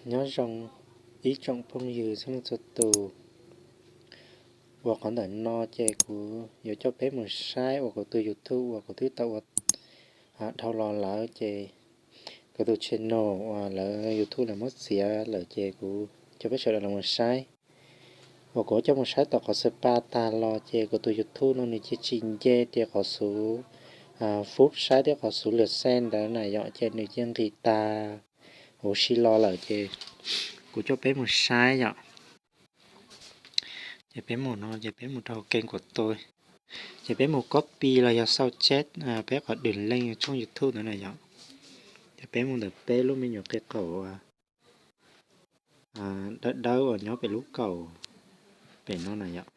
Nyob zoo ib tsoom phooj ywg txhua leej txhua tus. Uas qhov ntawm no ces kuv yuav coj peb mus saib uas kuv tus YouTube uas kuv twb tau ua dhau los lawm ces kuv tus channel uas lawv YouTube lawv muab txiav lawm ces kuv coj peb sawv daws los mus saib. Uas kuv coj mus saib tom qhov spa tag los ces kuv tus YouTube no nws cia tsis nce tias qhov xuv fub saib thiab qhov xuv lwm xees ntawd na yom, ces nws cia nqis tag huv si los lawm ces kuv coj peb mus saib yom. Ces peb mus no ces peb mus rau kees kuv tus, ces peb mus copy los yog xauj cheb peb qhov đường link tshooj YouTube ntawd na yom. Ces peb mus ntawm peb lub me nyuam qe qaum dawb dawb uas nyob pem lub kaum pem no na yom.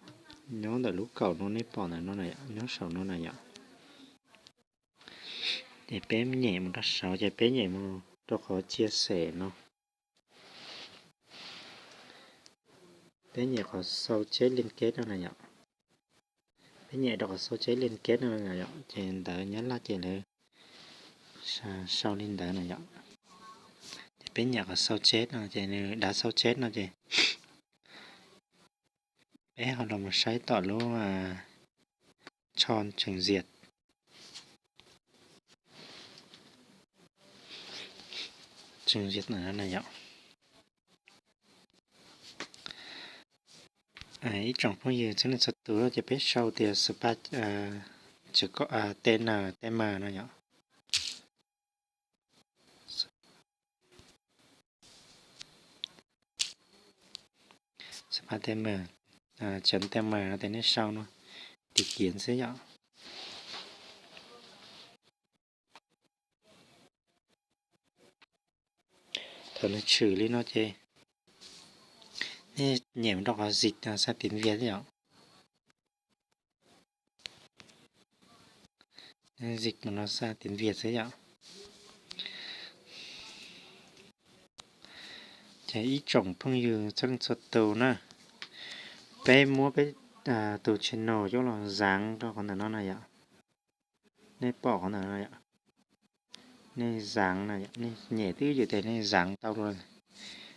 Nyob ntawm lub kaum no nej pom ntawm no na yom, nyob saum no na yom. Ces peb nyem mus rau saud ces peb nyem mus rau qhov chia sẻ no. Peb nyem qhov xauj cheb liên kết no na yom. Peb nyem rau qhov xauj cheb liên kết no na yom, ces ntawv Nyab Laj ces lawv sau li ntawd na yom. Ces peb nyem qhov xauj cheb no ces nws dav xauj cheb no ces peb ho los mus saib tom lub tshon tseem zias, tseem zias na yom. Ib tsoom phooj ywg txhua leej txhua tus ces peb sau tias spa, tseem ko, tn, tm no yom. Spa tm, chấm tm no ces nej sau no, tìm kiếm xwb yom. Thaum nws tshwm li no ces nej nyem mus rau qhov dịch sang tiếng Việt yom. Dịch mus no sang tiếng Việt xwb yom. Ces ib tsoom phooj ywg txhua leej txhua tus na, peb muab peb tus channel coj los dán rau qhov ntawm no na yom. Nej pom qhov ntawm no yom, nej dán na, nej nyem twb ywm tes nej dán tau lawm.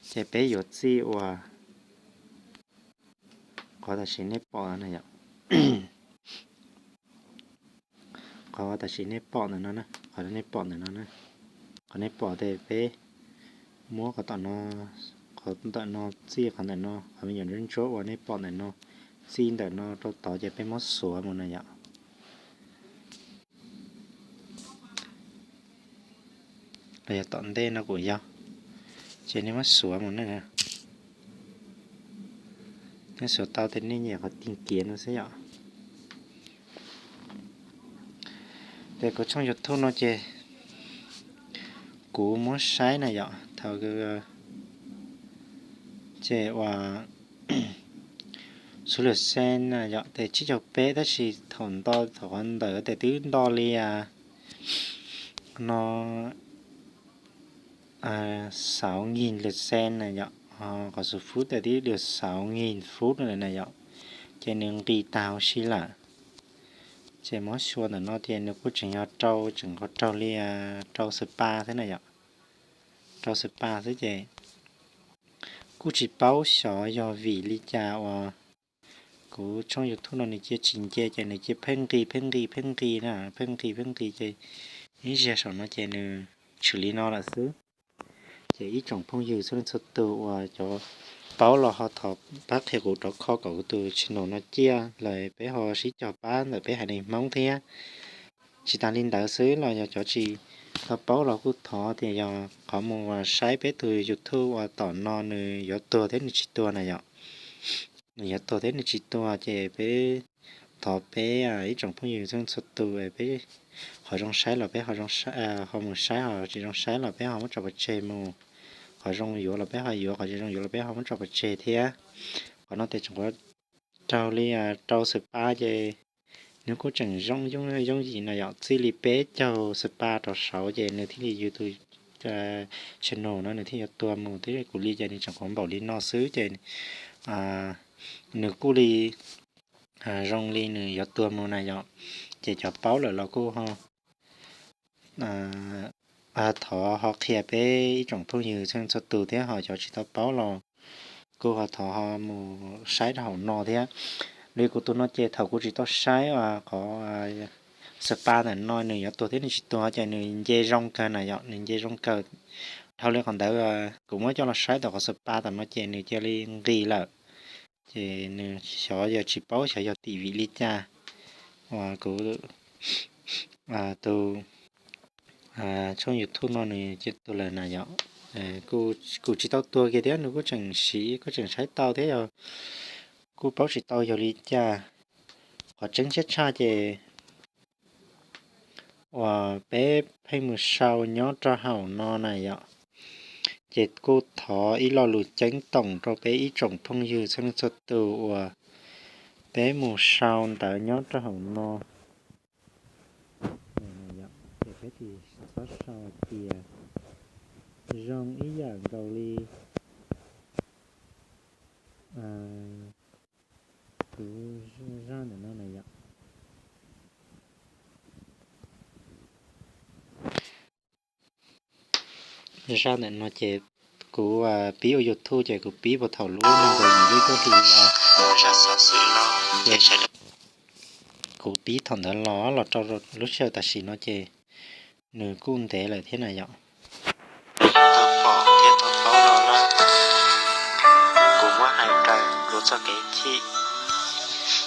Ces peb yuav txij uas qhov tam sim nej pom na yom. Qhov tam sim nej pom ntawm no na, qhov nej pom ntawm no na, qhov nej pom tes peb muab qhov tom no, qhov ntawm no txij qhov ntawm no, qhov me nyuam ntsuab ntsuab uas nej pom ntawm no, txij ntawm no rau tod ces peb muab xuav mus na yom. Los yog tom ntej no kuj yog, ces nej muab xuav mus na. Nej xuav tau ces nej nyem qhov tìm kiếm no xwb yom. Ces kuv tshooj YouTube no ces kuv muab saib na yom, thaum ces uas số lượt xem na yom tes tsib caug peb tab sis thaum nto thaum qhov ntawd tes twb nto li no sáu nghìn lượt xem na yom, qhov xu fub tes twb được sáu nghìn phút no na yom, ces nws nqis tag huv si lawm. Ces muab xyuas ntawm no ces nws kuj tseem yog rau, tseem nkaus raug li rau spa xwb na yom, rau spa xwb ces kuj tsis paub xyov yog vim li cas uas kuv tshooj YouTube no nws cia tsis nce ces nws cia pheej nqis pheej nqis pheej nqis na, pheej nqis pheej nqis ces ib zaug saum no ces nws tshwm li no lawm xwb. Ces ib tsoom phooj ywg txhua leej txhua tus uas cov paub los ho thov pab qhia kuv rov kho kom kuv tus channel no ciaj lawm peb ho sib cog pab ntawm peb haiv neeg Hmoob thiab. Tsis tas li ntawd xwb los yog cov tsis tau paub los kuj thov tias yog qhov mus saib peb tus YouTube uas tom no nws yuav tuag thiab nws tsis tuag na yom. Nws yuav tuag thiab nws tsis tuag ces peb thov peb ib tsoom phooj ywg txhua tus peb qhov zoo saib los peb ho mus saib, ho tsis zoo saib los peb ho muab tso pov tseg mus. Qhov zoo yuav los peb ho yuav, qhov tsis zoo yuav los peb ho muab tso pov tseg thiab. Qhov no tes tseem raug li rau spa ces nws kuj tseem zoo yooj yim no yom, txij li peb caug spa rov saud ces nws thiaj li YouTube channel no nws thiaj yuav tuag mus thiab. Kuv li ces nws tseem qhuav npaum li no xwb ces nws kuj li zoo li nws yuav tuag mus na yom. Ces cov paub lawm los kuj ho thov ho qhia peb ib tsoom phooj ywg txhua leej txhua tus thiab ho cov tsis tau paub los kuj ho thov ho mus saib rau hauv no thiab. Li kuv tus no ces thaum kuv tsis tau saib qhov spa ntawm no nws yuav tuag thiab nws tsis tuag ces nws nce zoo kawg na yom, nws nce zoo kawg. Dhau li qhov ntawd kuv muab coj los saib tom qhov spa tom no ces nws cia li nqis lawm. Ces nws xyov yog tsis paub xyov yog tim vim li cas uas kuv tus tshooj YouTube no nws cia li tuag lawm na yom. Kuj tsis tau tuag kiag thiab, nws kuj tseem siv kuj tseem saib tau thiab yog kuj paub tsis tau yog li cas. Qhov tseeb tshaj tshaj ces uas peb pheej mus sau nyob rau hauv no na yom. Ces kuj thov ib lo lus ceeb toom rau peb ib tsoom phooj ywg txhua leej txhua tus uas peb mus sau ntawv nyob rau hauv no. Ces peb tsis txhob sau tias zoo ib yam nkaus li kuv zaj ntawm no na yom. Zaj ntawm no ces kuv pib ua YouTube ces kuv pib puag thaum lub nees nkaum yim lub cuaj hli los. Kuv pib thaum ntawd los los rau lub sij hawm tam sim no ces nws kuj ntev lawm thiab na yom.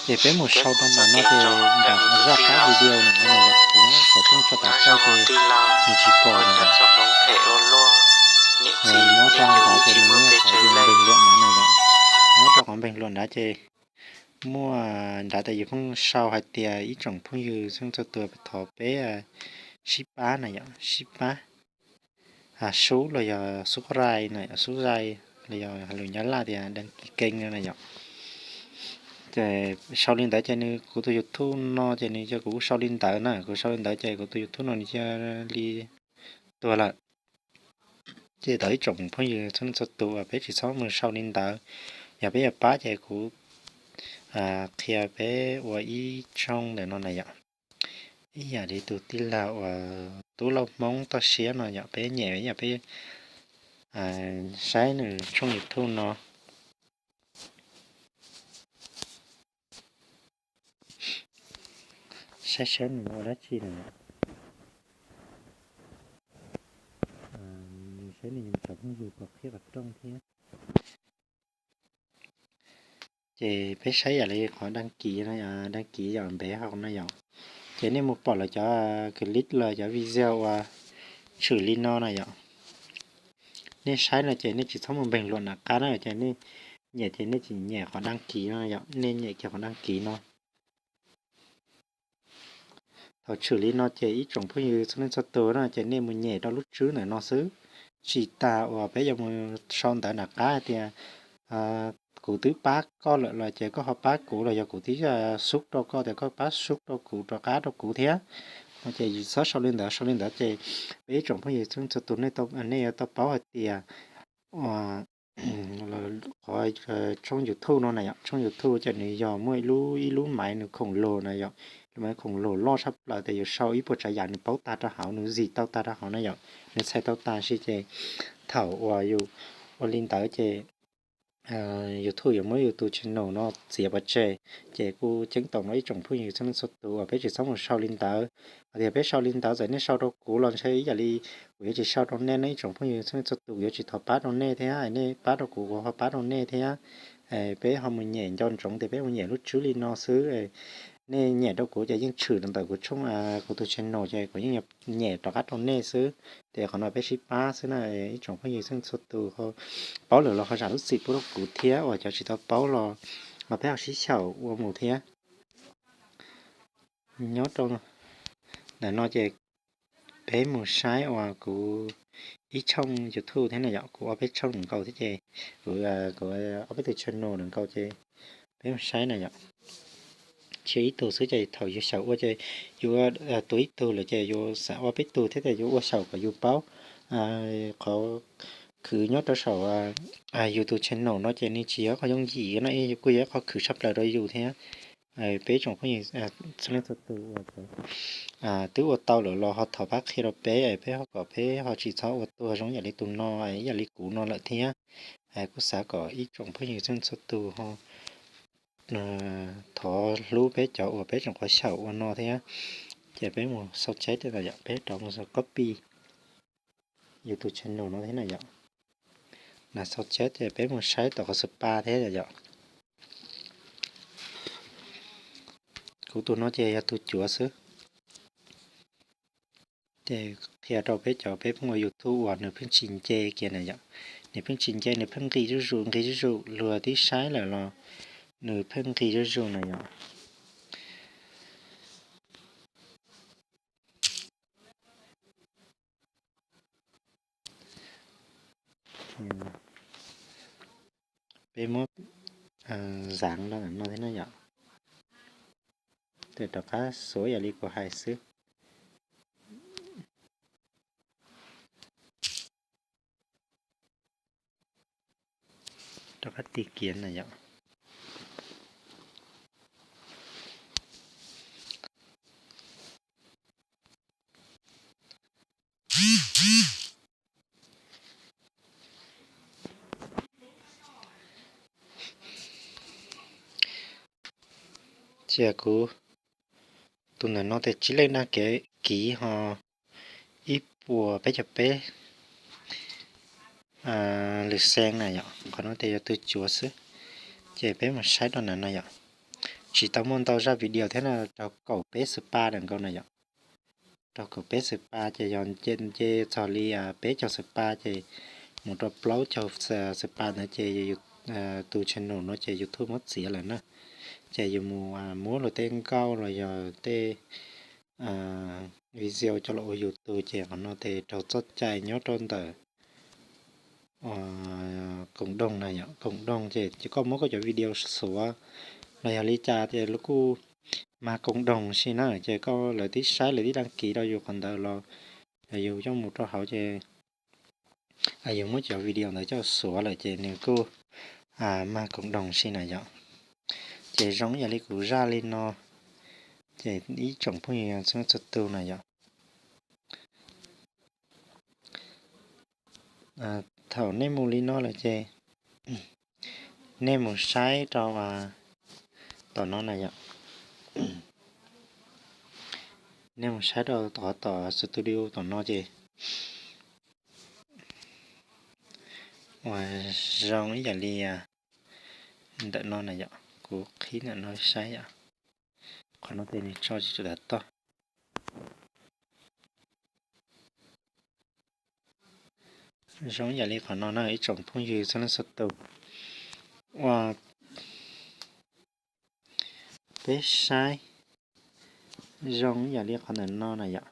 Ces peb mus sau rau ntawm no ces nram zaj qab video ntawm no na yom, kuv xov tooj tso tas tau ces nws tsis pom na yom. Nyob rau ntawd ces nws muaj qhov npeeg luam na yom. Nyob rau qhov npeeg luam nrad ces muaj nrad tias yus pheej sau hais tias ib tsoom phooj ywg txhua leej txhua tus thov peb sib pab na yom, sib pab sub los yog subscribe na yom, subscribe los yog lus Nyab Laj tias đăng ký kênh no na yom. Ces sau li ntawd ces nws kuv tus YouTube no ces nws cia kuv sau li ntawd na, kuv sau li ntawd ces kuv tus YouTube no nws cia li tuag lawm. Ces thov ib tsoom phooj ywg txhua leej txhua tus uas peb tsis txhob mus sau li ntawd. Yog peb yuav pab ces kuv qhia peb ua ib tshooj ntawm no na yom. Ib yam li tus tij laug uas tub lauj Hmoob toj siab no yom, peb nyem ib yam peb saib nws tshooj YouTube no. Saib saib nws ua dab tsi na. Nws saib nws cov phooj ywg puas qhib qhov rooj thiab. Ces peb saib yam li qhov đăng ký, đăng ký yom, npev hauv no yom. Ces nej mus pom lawv cov clip los cov video uas tshwm li no na yom. Nej saib no ces nej tsis txhob mus npeeg luam nram qab na, ces nej nyem ces nej tsis nyem qhov đăng ký no yom, nej nyem kiag qhov đăng ký no. Thaum tshwm li no ces ib tsoom phooj ywg txhua leej txhua tus no ces nej mus nyem rau lub tswb ntawm no xwb, tsis tas uas peb yuav mus sau ntawv nram qab hais tias kuv twb pab koj lawm los ces koj ho pab kuv, los yog kuv twb sub rau koj tias koj pab sub rau kuv rov qab rau kuv thiab. No ces txhob sau li ntawd, sau li ntawd ces peb ib tsoom phooj ywg txhua leej txhua tus nej yuav tau paub hais tias qhov tshooj YouTube no na yom, tshooj YouTube ces nws yog muaj ib lub, ib lub maiv nws khổng lồ na yom, lub maiv khổng lồ loj tshaj plaws ces yus sau ib puas tsav yam nws paub tag rau hauv, nws zim tau tag rau hauv na yom, nws txhais tau tag si ces thaum uas yus ua li ntawd ces YouTube yuav muab yus tus channel no txiav pov tseg. Ces kuj ceeb toom rau ib tsoom phooj ywg txhua leej txhua tus uas peb tsis txhob mus sau li ntawd. Hos tias peb sau li ntawd txawm nej sau rau kuv los ntshe ib yam li kuv yuav tsis sau rau nej no, ib tsoom phooj ywg txhua leej txhua tus kuv yuav tsis thov pab rau nej thiab, nej pab rau kuv kuv ho pab rau nej thiab. Peb ho mus nyem nco ntsoov tias peb mus nyem lub tswb li no xwb. Nej nyem rau kuv ces yeej tshwm rau ntawm kuv tshooj, kuv tus channel ces kuv yeej nyem rov qab rau nej xwb. Ces qhov no peb sib pab xwb na, ib tsoom phooj ywg txhua leej txhua tus paub lawm los ho zam lub txim pub rau kuv thiab, uas cov tsis tau paub los peb ho sib xyaum ua mus thiab. Nyob rau ntawm no ces peb mus saib uas kuv ib tshooj YouTube thiab na yom, kuv ob peb tshooj nkaus thiab ces kuv, kuv ob peb tus channel nkaus ces peb mus saib na yom. Tshiab ib tug xwb ces thaum yus xyaum ua ces yus ua tus ib tug lawm ces yus xav ua peb tug thiab ces yus ua xyaum kom yus paub qhov khwv nyob rau saum YouTube channel no ces nws tsis yog qhov yooj yim no, kuj yog ib qhov khwv tshaj plaws rau yus thiab. Peb tsoom phooj ywg txhua leej txhua tus uas twb ua tau lawm los ho thov pab qhia rau peb, peb ho kom peb ho tsis txhob ua tuag zoo yam li tus no, yam li kuv no lawm thiab. Kuv xav kom ib tsoom phooj ywg txhua leej txhua tus ho thov hlub peb cov uas peb tseem qhuav xyaum ua no thiab. Ces peb mus xauj tsheb thiab yom, peb rov mus copy yus tus channel no thiab na yom. Na xauj tsheb ces peb mus saib tom qhov spa thiab yom. Kuv tus no ces yog tus cuav xwb. Ces qhia rau peb cov peb pheej ua YouTube uas nws pheej tsis nce kiag na yom. Nws pheej tsis nce, nws pheej nqis zuj zus nqis zuj zus, luag twb saib lawm los nws pheej nqis zuj zus na yom. Peb muab zav rau ntawm no thiab na yom. Ces rov qab xuav yam li kuv hais xwb. Rov qab tig kiag na yom. Cia kuv tus ntawm no tes tsib leej dag kev kiv ho ib puas peb caug peb lwm xees na yom. Qhov no tes yog tus cuav xwb. Ces peb mus saib rau ntawm no yom. Tsis tau muaj ntau zaj video thiab no, rau kaum peb spa ntawm nkaus na yom. Rau kaum peb spa ces yog nce txog li peb caug spa ces mus rau plaub caug spa ntawd ces tus channel no ces YouTube muab txiav lawm na. Ces yus mus muab luag tej nkauj los yog tej video coj los ua YouTube ces qhov no tes raug txoj cai nyob rau ntawm koom doog na yom. Koom doog ces koj muab koj cov video xuav los yog li cas ces lawv kuj mag koom doog si na. Ces koj lawv twb saib lawv twb dag kiv rau yus qhov ntawd los yus coj mus rau hauv ces yus muab cov video ntawd coj xuav lawm ces nws kuj mag koom doog si na yom. Ces zoo ib yam li kuv zaj li no, ces ib tsoom phooj ywg txhua leej txhua tus na yom. Thaum nej mus li no lawm ces nej mus saib rau tom no na yom. Nej mus saib rau tom, tom studio tom no ces uas zoo ib yam li ntawm no na yom. Kuv qhib ntawm no saib yom. Qhov no tes nws tso tsis tsum tas toj. Zoo ib yam li qhov no na ib tsoom phooj ywg txhua leej txhua tus, uas peb saib zoo ib yam li qhov ntawm no na yom.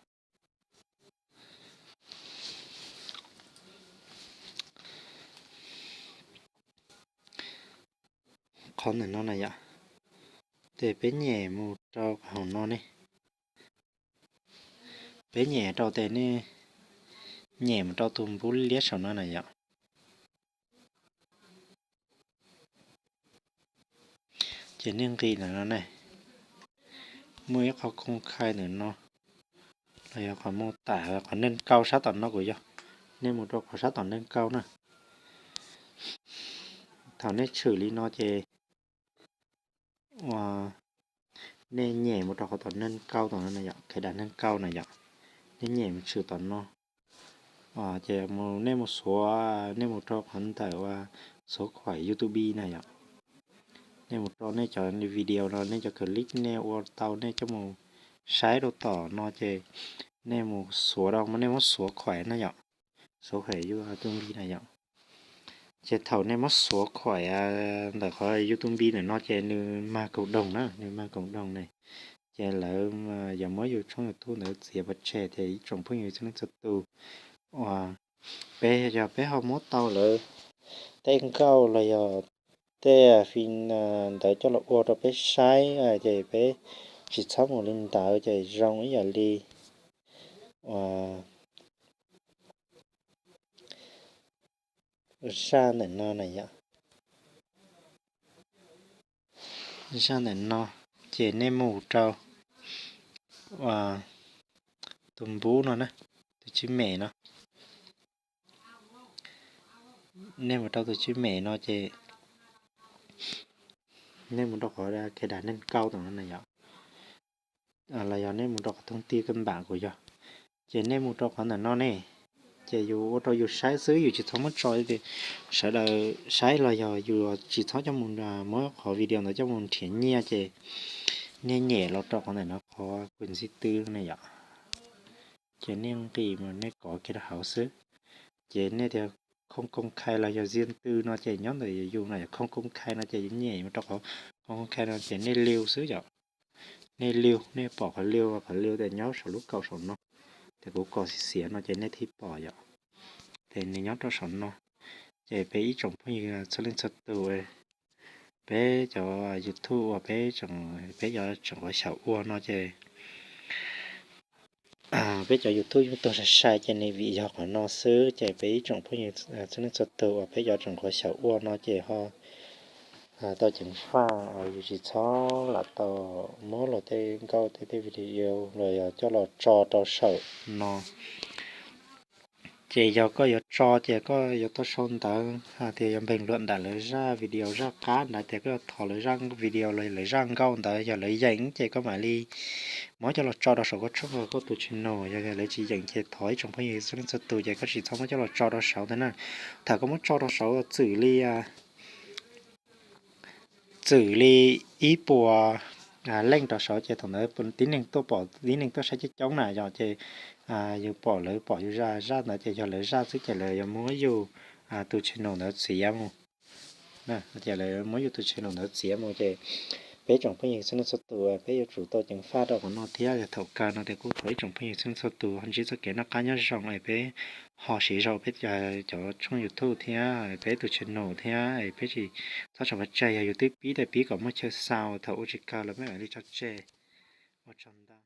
Qhov ntawm no na yom, ces peb nyem mus rau hauv no ne. Peb nyem rau tes nej nyem mus rau tus npub liab saum no na yom. Ces nej nqis ntawm no ne, muaj ib qho kooj khai ntawm no, los yog qhov mos tas, qhov neej kaub sab tom no kuj yog. Nej mus rau qhov sab tom neej kaub na. Thaum nej tshwm li no ces uas nej nyem mus rau qhov tom neej kaub tom no na yom, khev dam neej kaub na yom. Nej nyem mus tshwm tom no, ces nej mus xuav, nej mus rau qhov ntawm uas xuav khuam YouTube na yom. Nej mus rau nej cov video no, nej cov clip nej ua tau nej coj mus saib rau tom no ces nej mus xuav rau, nej muab xuav khuam na yom, xuav khuam YouTube na yom. Ces thaum nej muab xuav khuam ntawm qhov YouTube ntawm no ces nws mag koom doog na, nws mag koom doog ne. Ces lawv yuav muab yus tshooj YouTube ntawd txiav pov tseg. Ces ib tsoom phooj ywg txhua leej txhua tus, uas peb yog peb ho muab tau lawv tej nkauj los yog tej fi ntawd coj los ua rau peb saib, ces peb tsis txhob mus li ntawd ces zoo ib yam li zaj ntawm no na yom. Zaj ntawm no, ces nej mus rau tus npub no na, tus tswb mem no. Nej mus rau tus tswb mem no ces nej mus rau qhov cài đặt nâng cao tom no na yom, los yog nej mus rau qhov thông tin cơ bản kuv yog, ces nej mus rau qhov ntawm no ne, ces yus ua rau yus saib xwb, yus tsis txhob muab tso, sawv daws saib los yog yus tsis txhob coj mus muab qhov video ntawd coj mus nrhiav nyiaj ces nej nyem los rau qhov ntawm no qhov quyền riêng tư ne yom, ces nej nqis mus nej kov kiag rau hauv xwb. Ces nej tias không công khai los yog riêng tư no ces nyob ntawm yus no, không công khai no ces nyem mus rau qhov không công khai no ces nej lưu xwb yom. Nej lưu, nej pom qhov lưu, qhov lưu tias nyob saum lub kaum saum no, tias kuv kov xiav xiav no ces nej thiaj pom yom. Ces nws nyob rau saum no. Ces peb ib tsoom phooj ywg txhua leej txhua tus, peb cov YouTube uas peb, peb cov tseem qhuav xyaum ua no ces peb cov YouTube yeej tuag sai sai ces nws vim yog qhov no xwb. Ces peb ib tsoom phooj ywg txhua leej txhua tus uas peb cov tseem qhuav xyaum ua no ces ho tau ceev faj, yus tsis txhob lam tau muab luag tej nkauj tej tej video los yog coj los tso rau saum no. Ces yog koj yuav tso ces koj yuav tau sau ntawv hais tias yuav bình luận ntawm lawv zaj video zaj qab ntawd, tias koj yuav thov lawv zaj video los lawv zaj nkauj ntawd, yog lawv yeem ces koj mam li muab coj los tso rau saum koj tshooj, koj tus channel. Yog lawv tsis yeem ces thov ib tsoom phooj ywg txhua leej txhua tus ces koj tsis txhob muab coj los tso rau saud ntawd na. Thaum koj muab tso rau saud txwm li txwm li ib puas leej rau saud ces thaum ntawd tib neeg tuaj pom, tib neeg tuaj saib coob coob na yom, ces yus pom lawv pom yus zaj, zaj ntawd ces yog lawv zaj xwb ces lawv yuav muab yus tus channel ntawd txiav mus. Ces lawv muab yus tus channel ntawd txiav mus ces peb tsoom phooj ywg txhua leej txhua tus, peb yuav tsum tau ceev faj rau qhov no thiab. Yog thaum kawg no ces kuj thov ib tsoom phooj ywg txhua leej txhua tus ho ntsib txoj kev noj qab nyob zoo es peb ho siv zog peb cov tshooj YouTube thiab peb tus channel thiab peb tsis txhob tso pov tseg. Yog yus twb pib tias pib kom muaj chaw xa, thaum ua tsis kawg los peb mam li tso tseg. Ua tsaug ntau.